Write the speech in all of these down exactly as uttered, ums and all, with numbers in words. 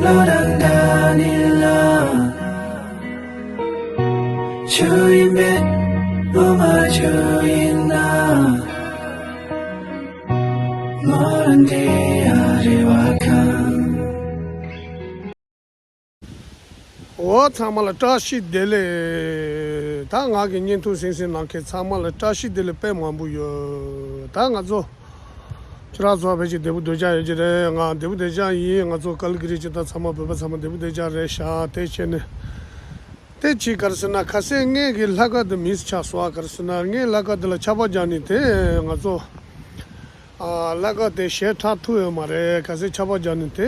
ལོ་དང་ཟླ་ནི་ལ། ཆུ་ཡིན་པས་ལོ་མ་ཆུ་ཡིན་ན། ལོ་རང་དེ་ཡ་རེ་བ་ཁང་། འོ་ཚང་མ་ལ་བཀྲ་ཤིས་བདེ་ལེགས། ད་ང་གི་བརྙན་ཐུང་གཟིགས་མཁན་ཚང་མ་ལ་བཀྲ་ཤིས་བདེ་ལེགས་དཔེ་མང་པོ་ཡོད། ད་ང་ཚོ་ཁྱེད་རང་ཚོ་ཕལ་ཆེར་བདེ་པོ་སྡོད་ཀྱི་ཡོད་ཀྱི་རེད། ང་བདེ་པོ་སྡོད་ཀྱི་ཡིན། ང་ཚོ་ཀལ་གི་རི་ཅི་ད་ཚང་མ་བོད་པ་ཚང་མ་བདེ་པོ་སྡོད་ཀྱི་རེད་ཤག་དེ་བྱས་ནས་དེ་ཅི་ག་རེ་ཟེར་ན། ཁ་སང་ངེད་ཀྱི་ལྷ་ཁང་དེ་མིས་ཆགས་སོང་། ག་རེ་ཟེར་ན་ངའི་ལྷ་ཁང་དེ་ལ་ཆར་པ་བརྒྱབ་ནས་དེ་ང་ཚོ་ཨ་ལྷ་ཁང་དེ་ཞེ་དྲག་ཐུག་ཡོད་མ་རེད། ག་ཚོད་ཆར་པ་བརྒྱབ་ནས་དེ།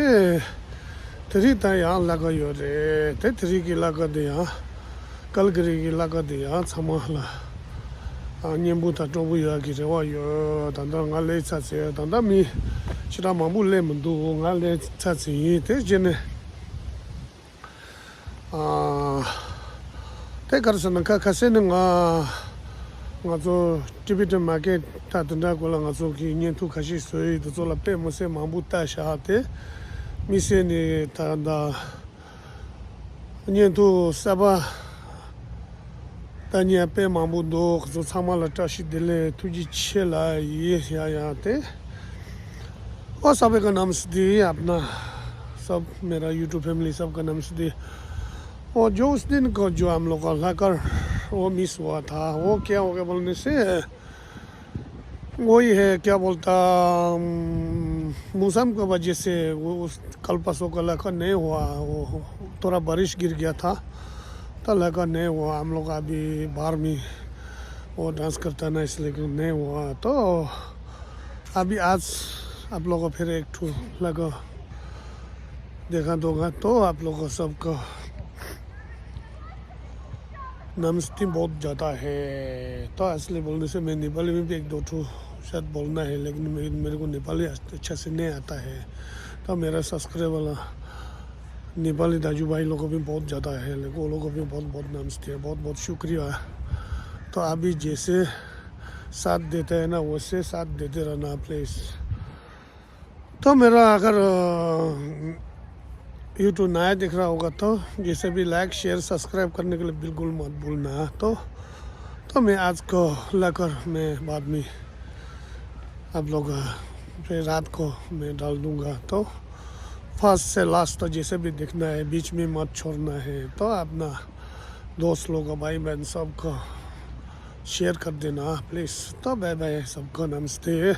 དེ་རིང་ད་ཡང་ལྷ་ཁང་ཡོད་རེད། དེ་དེ་རིང་གི་ལྷ་ཁང་དེ་ཡང་ཀལ་གི་རི་གི་ལྷ་ཁང་དེ་ཡང་ཚང་མ་ལ་ཨ་སྙན་པོ་དང་སྤྲོ་པོ་ཡོད་ཀྱི་རེ་བ་ཡོད། ད་ལྟ་ང་སླེབས་ཚར་ཚེ་ད་ལྟ་མི་ཞེ་དྲག་མང་པོ་སླེབས་མི་འདུག་ང་སླེབས་ཚར་ཚེ་ཡིན། དེ་བྱས་ནས། ཨ། དེ་ག་རེ་ཟེར་ན་ཁ་ཁ་སེ་ནི་ང་ང་ཚོ་ཊི་བི་ཊི་མར་ཀེཊ་ད་དེ་འདྲ་སྐོར་ལ་ང་ཚོ་གི་བརྙན་ཐུང་ཁ་ཤས་བཟོས་ཡོད། དེ་ཚོ་ལ་དཔེ་མི་སྲིད་མང་པོ་བལྟས་ཤག་དེ་མི་སེར་ནི་ད་ད་བརྙན་ཐུང་གསར་པ་ད་ཉན་དཔེ་མང་པོ་འདུག་ཁོ་ཚོ་ཚང་མ་ལ་བཀྲ་ཤིས་བདེ་ལེགས། ཐུགས་རྗེ་ཆེ་ལ་ཡིན་ཡ་ཡ་དེ། वो सभी को नमस्ते। अपना सब मेरा यूट्यूब फैमिली सबका नमस्ते। और जो उस दिन को जो हम लोग का लाकर वो मिस हुआ था, वो क्या हो गया बोलने से, वही है, क्या बोलता, अम, मौसम की वजह से वो उस कल परसों का लाकर नहीं हुआ। वो थोड़ा बारिश गिर गया था, तो लाकर नहीं हुआ। हम लोग अभी बाहर में वो डांस करता है ना, इसलिए कि नहीं हुआ। तो अभी आज आप लोगों को फिर एक ठो लगा देखा दूंगा। तो आप लोगों को सबको नमस्ते बहुत ज़्यादा है। तो असली बोलने से मैं नेपाली में भी एक दो ठो शायद बोलना है, लेकिन मेरे, मेरे को नेपाली अच्छा से नहीं आता है। तो मेरा सब्सक्राइब वाला नेपाली दाजु भाई लोगों को भी बहुत ज़्यादा है, लेकिन वो लोगों को भी बहुत बहुत नमस्ते है, बहुत बहुत शुक्रिया। तो अभी जैसे साथ देते हैं ना, वैसे साथ देते रहना प्लीज़। तो मेरा अगर यूट्यूब नया दिख रहा होगा तो जैसे भी लाइक शेयर सब्सक्राइब करने के लिए बिल्कुल मत भूलना। तो तो मैं आज को लेकर मैं बाद में आप लोग पे रात को मैं डाल दूंगा। तो फर्स्ट से लास्ट तो जैसे भी देखना है, बीच में मत छोड़ना है। तो अपना दोस्त लोग, भाई बहन सबको शेयर कर देना प्लीज़। तो बाय बाय, सबको नमस्ते।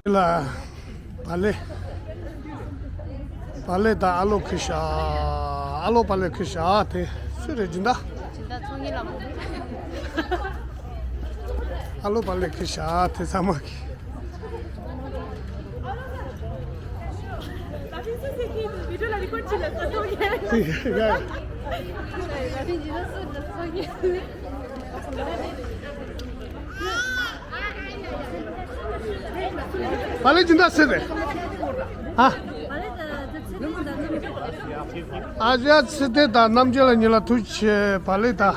ལ། བག་ལེབ། བག་ལེབ་དང་ཨ་ལོ་ཁུ་ཤ། ཨ་ལོ་བག་ལེབ་ཁུ་ཤ་དེ་སུ་རེད། སྦྱིན་བདག་སྦྱིན་བདག་ཚོང་གཉེར་ལ་མོ། ཨ་ལོ་བག་ལེབ་ཁུ་ཤ་དེ་ཚང་མ་གི། བག་ལེབ་སྦྱིན་བདག་སུ་རེད། ཨ། ཨ་ཅག་ཚེ་བརྟན་དང་རྣམ་རྒྱལ་ལགས་གཉིས་ལ་ཐུགས་རྗེ་ཆེ། བག་ལེབ་དང་།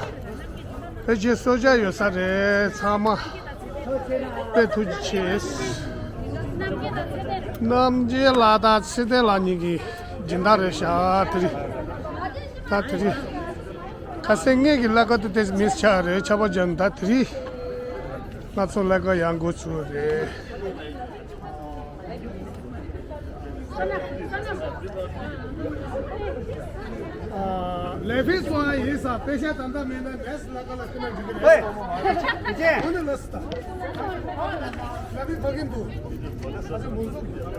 ཕལ་ཆེར་གསོལ་ཇ་ཡོད་ས་རེད། ཚང་མ་དཔེ་ཐུགས་རྗེ་ཆེ། རྣམ་རྒྱལ་ལགས་དང་ཚེ་བརྟན་ལགས་གཉིས་ཀྱི་སྦྱིན་བདག་རེད་ཤག་དེ་རིང་། ད་དེ་རིང་། ཁ་སང་ངེད་ཀྱི་ལས་ཀ་དེ་ཏོག་ཙམ་མིས་ཆགས་རེད། ཆར་པ་བརྒྱབ་ནས། ད་དེ་རིང་ང་ཚོ་ལས་ཀ་ཡང་འགོ་ཚུགས་རེད། ཨ། ལས་ཕེ་སོང་ཡིན་ས། པེ་ཤ་ད་ལྟ་མེད་ན་ནེགསི་ལས་ཀ་ལ་ཁྱོད་རང་འཇུག་གི་རེད། ཨོ་ནི་ལགས་སོ། ད་ལས་ཕེ་ཕ་གི་འདུག་ཨ་ཅག་མང་ཚོགས།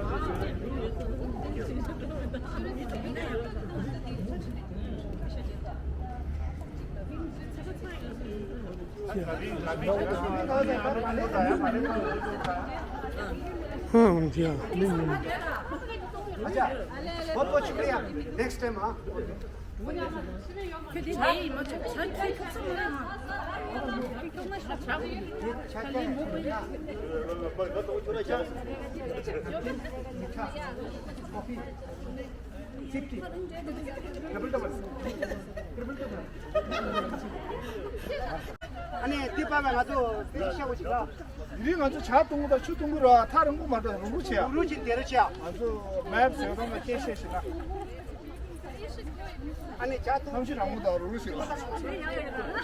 ཧུམ། ཡ། ནེགསི་ཊའིམ་ཨ། ཨ་ནི་དེ་བར་ལ་ང་ཚོ་དེ་ཤ་བོ་ཞིག་ལ། དེ་རིང་ང་ཚོ་ཇ་བཏུང་གི་དང་ཆུ་བཏུང་གི་ར། ཐག་རིང་པོ་མ་འགྲོ། རུག་རུག་བྱེད་ཡ། རུག་རུག་བྱེད། དེ་རུ་བྱེད་ཡ། ང་ཚོ་མེབ་བཟོས་སོང་ན་སྐད་བཤད་ཞིག་ལ། ཨ་ནི་ཇ་བཏུང་། གནམ་གཤིས་རིང་པོ་དང་རུག་རུག་བྱེད་ཡ།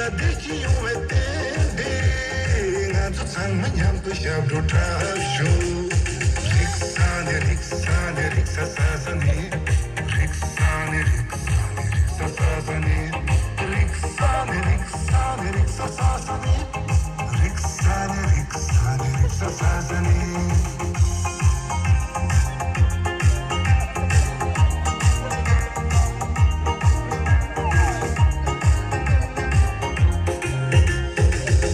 བདེ་སྐྱིད་ཡོང་བའི་རྟེན་འབྲེལ། ང་ཚོ་ཚང་མ་མཉམ་དུ་ཞབས་བྲོ་འཁྲབ་ཤོག་རིག་ས་ནས་རིག་ས་ནས་རིག་ས་ས་ས་ནས། རིག་ས་ནས་རིག་ས་ནས་རིག་ས་ས་ས་ནས། རིག་ས་ནས་རིག་ས་ནས་རིག་ས་ས་ས་ནས། རིག་ས་ནས་རིག་ས་ནས་རིག་ས་ས་ས་ནས།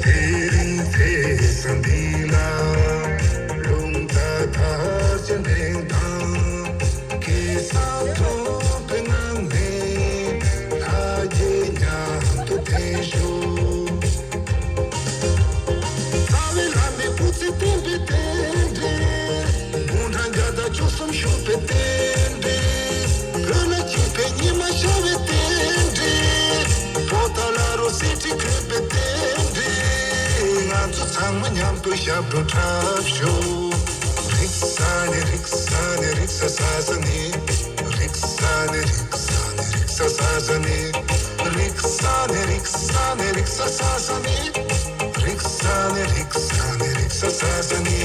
དེ་རིང་ཚེས་འདི་ལ་རླུང་རྟ་དར་ཅན་འདྲེན་དང་། གེ་སར་ཐོབ་པའི་ངང་ནས་ལྷ་རྗེ་མཉམ་དུ་འཕེལ་ཤོག་རྩ་བའི་བླ་མའི་སྐུ་ཚེ་བརྟན་པའི་རྟེན་འབྲེལ། དགུང་གྲངས་བརྒྱ་དང་བཅུ་གསུམ་བཞུགས་པའི་རྟེན་འབྲེལ། བོད་ལ་སྐྱིད་པའི་ཉི་མ་ཤར་བའི་རྟེན་འབྲེལ། པོ་ཏཱ་ལ་རུ་གསེར་ཁྲི་བཀོད་པའི་རྟེན་འབྲེལ། ང་ཚོ་ཚང་མ་མཉམ་དུ་ཞབས་བྲོ་འཁྲབ་ཤོག་རིག་ས་ནས་རིག་ས་ནས་རིག་ས་ས་ས་ནས། རིག་ས་ནས་རིག་ས་ནས་རིག་ས་ས་ས་ནས། རིག་ས་ནས་རིག་ས་ནས་རིག་ས་ས་ས་ནས། རིག་ས་ནས་རིག་ས་ནས་རིག་ས་ས་ས་ནས།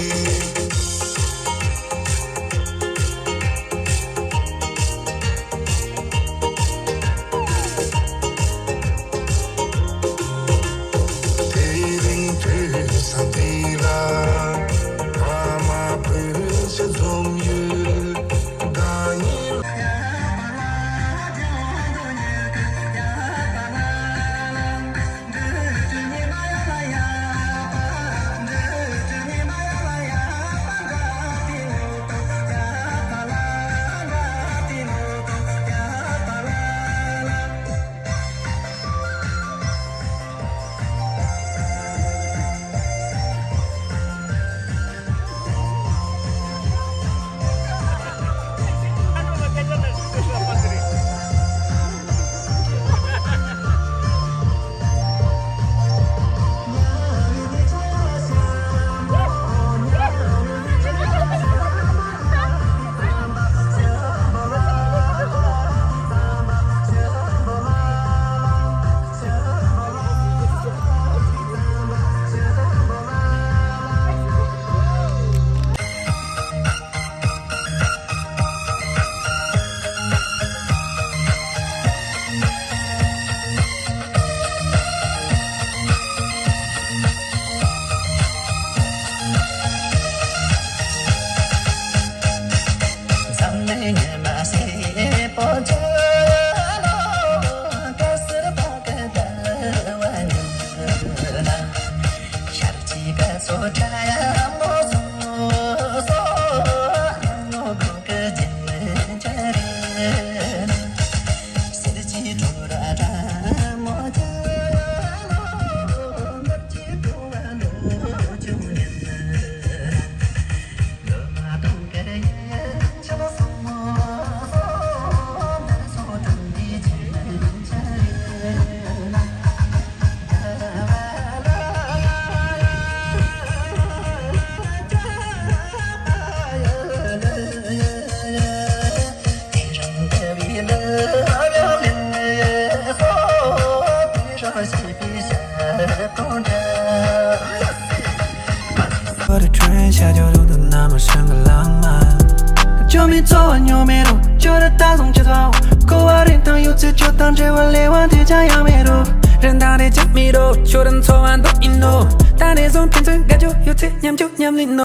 དེ་རིང་དུས་བཟང་འདི་ལ་ཕ་མ་བུ་ཕྲུག་འཛོམས་ཡུལ་བདག་ཉིད།